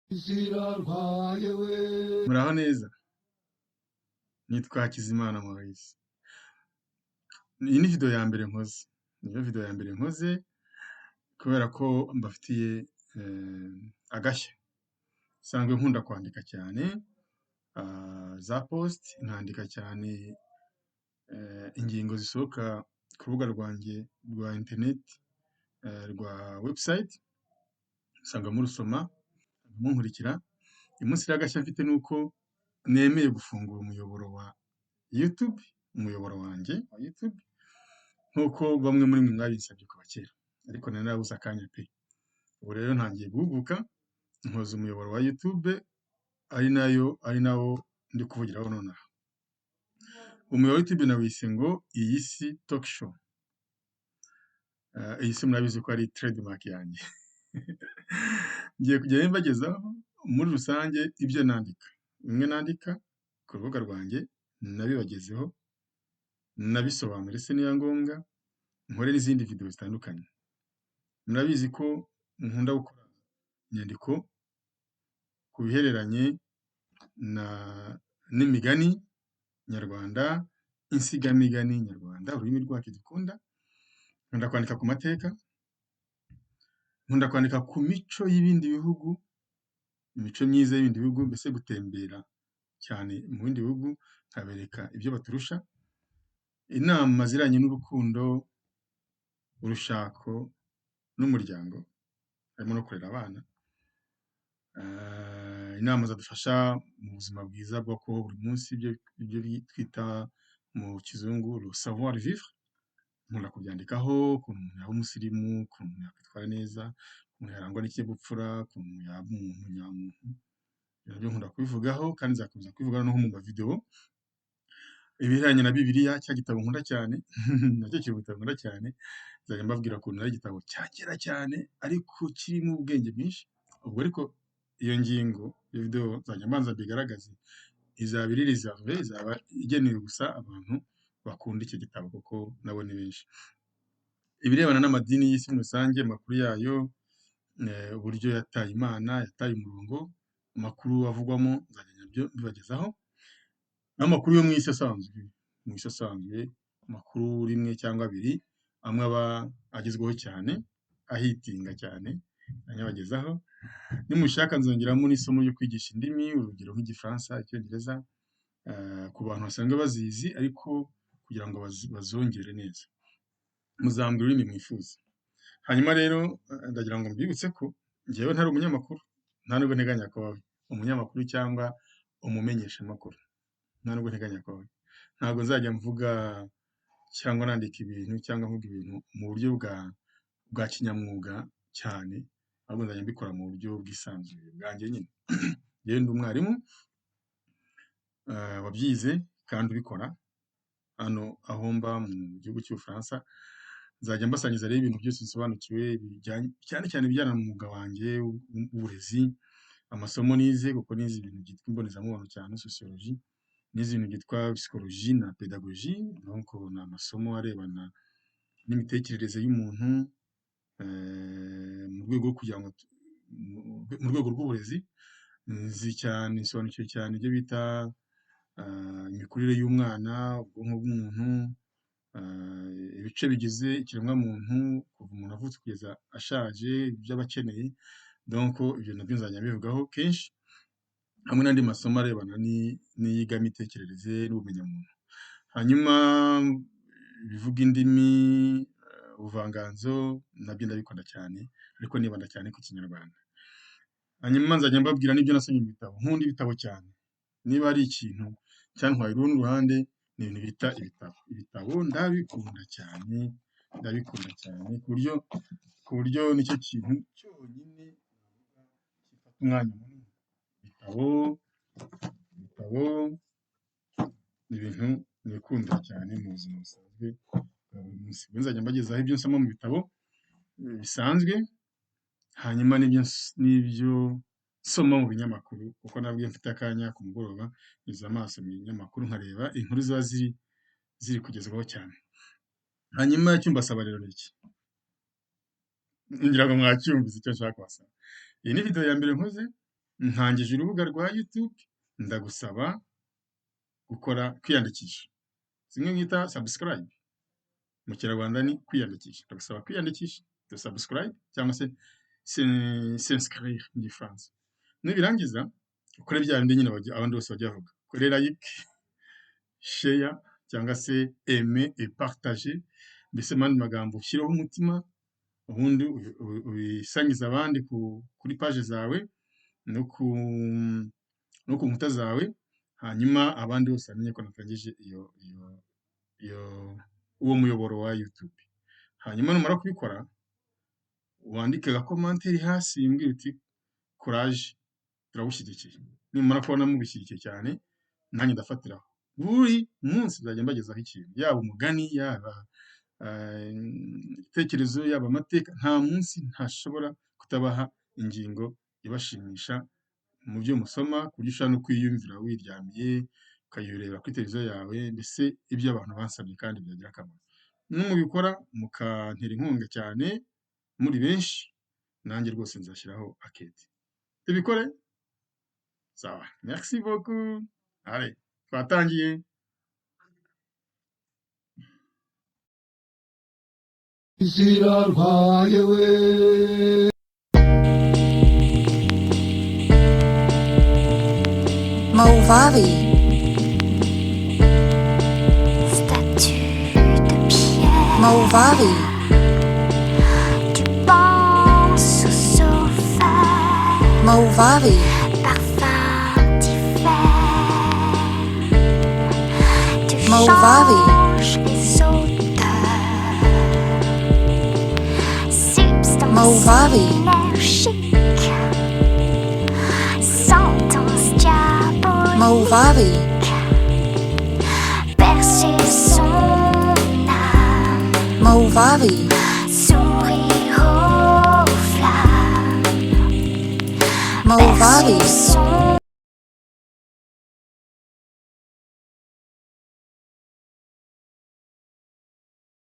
Zirarwaye we. Muraho neza, nitwa Hakizimana Maurice. Iyi ni video ya mbere nkoze, niyo video ya mbere nkoze kubera ko mbafitiye agashya. Nsanzwe nkunda kwandika cyane za post, nkandika cyane ingingo zisohoka ku rubuga rwanjye rwa internet, rwa website, usanga murusoma, munkurikira. Uyu munsi rero agashya mfite ni uko nemeye gufungura umuyoboro wa YouTube, umuyoboro wanjye wa YouTube, nk'uko bamwe muri mwe mwabinsabye kuva kera, ariko nari narabuze akanya pe! Ubu rero ntangiye guhuguka, nkoze umuyoboro wa YouTube, ari nawo ndi kuvugiraho nonaha. Umuyoboro wa YouTube nawise ngo Iyi Si Talk Show. Iyi si murabizi ko ari trademark yanjye. Ngiye kujya mbagezaho muri rusange ibyo nandika. Bimwe nandika ku rubuga rwanjye nabibagezeho, nabisobanure se niba ngombwa, nkore n'izindi video zitandukanye. Murabizi ko nkunda gukora inyandiko ku bihereranye n'imigani nyarwanda, insigamigani nyarwanda, ururimi rwacu dukunda, nkunda kwandika ku mateka, nkunda kwandika ku mico y'ibindi bihugu, imico myiza y'ibindi bihugu, mbese gutembera cyane mu bindi bihugu nkabereka ibyo baturusha, inama zijyanye n'urukundo, urushako n'umuryango, harimo no kurera abana, inama zadufasha mu buzima bwiza bwo kubaho buri munsi, ibyo twita mu kizungu le savoir vivre, nkunda kubyandikaho, ukuntu umuntu yaba umusirimu, ukuntu umuntu yakwitwara neza, ukuntu yarangwa n'ikinyabupfura, ukuntu yaba umuntu nyamuntu, nabyo nkunda kubivugaho kandi nzakomeza kubivugaho no mu mavideo. Ibijyanye na Bibiliya, cya gitabo nkunda cyane, nacyo kiri mu bitabo nkunda cyane, nzajya mbabwira ukuntu ari igitabo cya kera cyane ariko kirimo ubwenge bwinshi. Ubwo ariko iyo ngingo, iyo video nzajya mbanza mbigaragaze, izaba iri réservé, izaba igenewe gusa abantu bakunda icyo gitabo kuko nabo ni benshi. Ibirebana n'amadini y'isi muri rusange, amakuru yayo, uburyo yataye Imana, yataye umurongo, amakuru avugwamo nzajya nabyo mbibagezaho, n'amakuru yo mu isi asanzwe, mu isi asanzwe, amakuru rimwe cyangwa abiri, amwe aba agezweho cyane, ahitinga cyane, nyabagezaho. Nimushaka nzongeramo n'isomo ryo kwigisha indimi, urugero nk'Igifaransa, Icyongereza, ku bantu basanzwe bazizi ariko kugira ngo bazongere neza. Muzambwira ururimi mwifuza. Hanyuma rero ndagira ngo mbibutse ko njyewe ntari umunyamakuru, nta nubwo nteganya kuba we umunyamakuru cyangwa umumenyeshamakuru, nta nubwo nteganya kuba we. Ntabwo nzajya mvuga cyangwa nandika ibintu cyangwa mvuga ibintu mu buryo bwa kinyamwuga cyane, ahubwo nzajya mbikora mu buryo bwisanzuye bwanjye nyine. Njyewe ndi umwarimu wabyize kandi ubikora, hano aho mba mu gihugu cy'Ubufaransa, nzajya mbasangiza rero ibintu byose nsobanukiwe cyane cyane ibijyana n'umwuga wanjye w'uburezi, amasomo nize, kuko nize ibintu byitwa imbonezamubano cyane sociologie, nize ibintu byitwa psychologie na pédagogie, donc ni amasomo arebana n'imitekerereze y'umuntu, mu rwego rwo kugira ngo mu rwego rw'uburezi, nzi cyane, nsobanukiwe cyane ibyo bita imikurire y'umwana, ubwonko bw'umuntu, ibice bigize ikiremwamuntu kuva umuntu avutse kugeza ashaje, ibyo aba akeneye, donc ibyo nabyo nzajya mbivugaho kenshi, hamwe n'andi masomo arebana n'iyigamitekerereze n'ubumenyamuntu. Hanyuma ibivuga indimi, ubuvanganzo nabyo ndabikunda cyane, ariko nibanda cyane ku Kinyarwanda. Hanyuma nzajya mbabwira n'ibyo nasomye mu bitabo, nkunda ibitabo cyane. Niba hari ikintu cyantwaye uruhu n'uruhande, ni ibintu bita ibitabo. Ibitabo ndabikunda cyane, ndabikunda cyane ku buryo nicyo kintu cyonyine navuga gifata umwanya munini. Ibitabo ni ibintu nikundira cyane mu buzima busanzwe bwa buri munsi. Ubwo nzajya mbagezaho ibyo nsoma mu bitabo bisanzwe, hanyuma n'ibyo nsoma mu binyamakuru, kuko nabwo iyo mfite akanya ku mugoroba nyuza amaso mu binyamakuru nkareba inkuru ziba ziri kugezwaho cyane. Hanyuma icyo mbasaba rero ni iki? Ngira ngo mwacyumvise icyo nshaka kubasaba. Iyi ni video ya mbere nkoze. Ntangije urubuga rwa YouTube, ndagusaba gukora kwiyandikisha, zimwe mwita subscribe, mu Kinyarwanda ni kwiyandikisha. Ndagusaba kwiyandikisha, to subscribe cyangwa se s'inscrire mu Gifaransa. Nubirangiza ukore bya bindi nyine abandi bose bajya bavuga, ukore like, share cyangwa se aimer et partager, mbese mu yandi magambo ushyireho umutima, ubundi ubisangize abandi kuri page zawe no ku nkuta zawe, hanyuma abandi bose bamenye ko natangije iyo iyo iyo uwo muyoboro wa YouTube. Hanyuma numara kubikora, wandike agacommentaire hasi umbwira uti: "Courage, turagushyigikiye." Nimara kubona mubishyigikiye cyane, nanjye ndafatiraho. Buri munsi nzajya mbagezaho ikintu, yaba umugani, yaba igitekerezo, yaba amateka, nta munsi ntashobora kutabaha ingingo ibashimisha mu byo musoma, ku buryo ushobora no kuyiyumvira wiryamiye, ukayirebera kuri televiziyo yawe, mbese ibyo abantu bansabye kandi byagira akamaro. Nimubikora mukantera inkunga cyane muri benshi, nanjye rwose nzashyiraho akete. Tubikore? Sawa, merci beaucoup. Allez, twatangiye. Isi irarwaye we. Movavi. Statue de pierre. Movavi. Tu penses au sofa. Movavi. Parfum d'hiver. Tu Movavi. Changes les odeurs. Substance Movavi. Énergique. Sentence diabolique. Movavi. Percer son âme. Movavi. Sourire aux flammes. Movavi. Percer son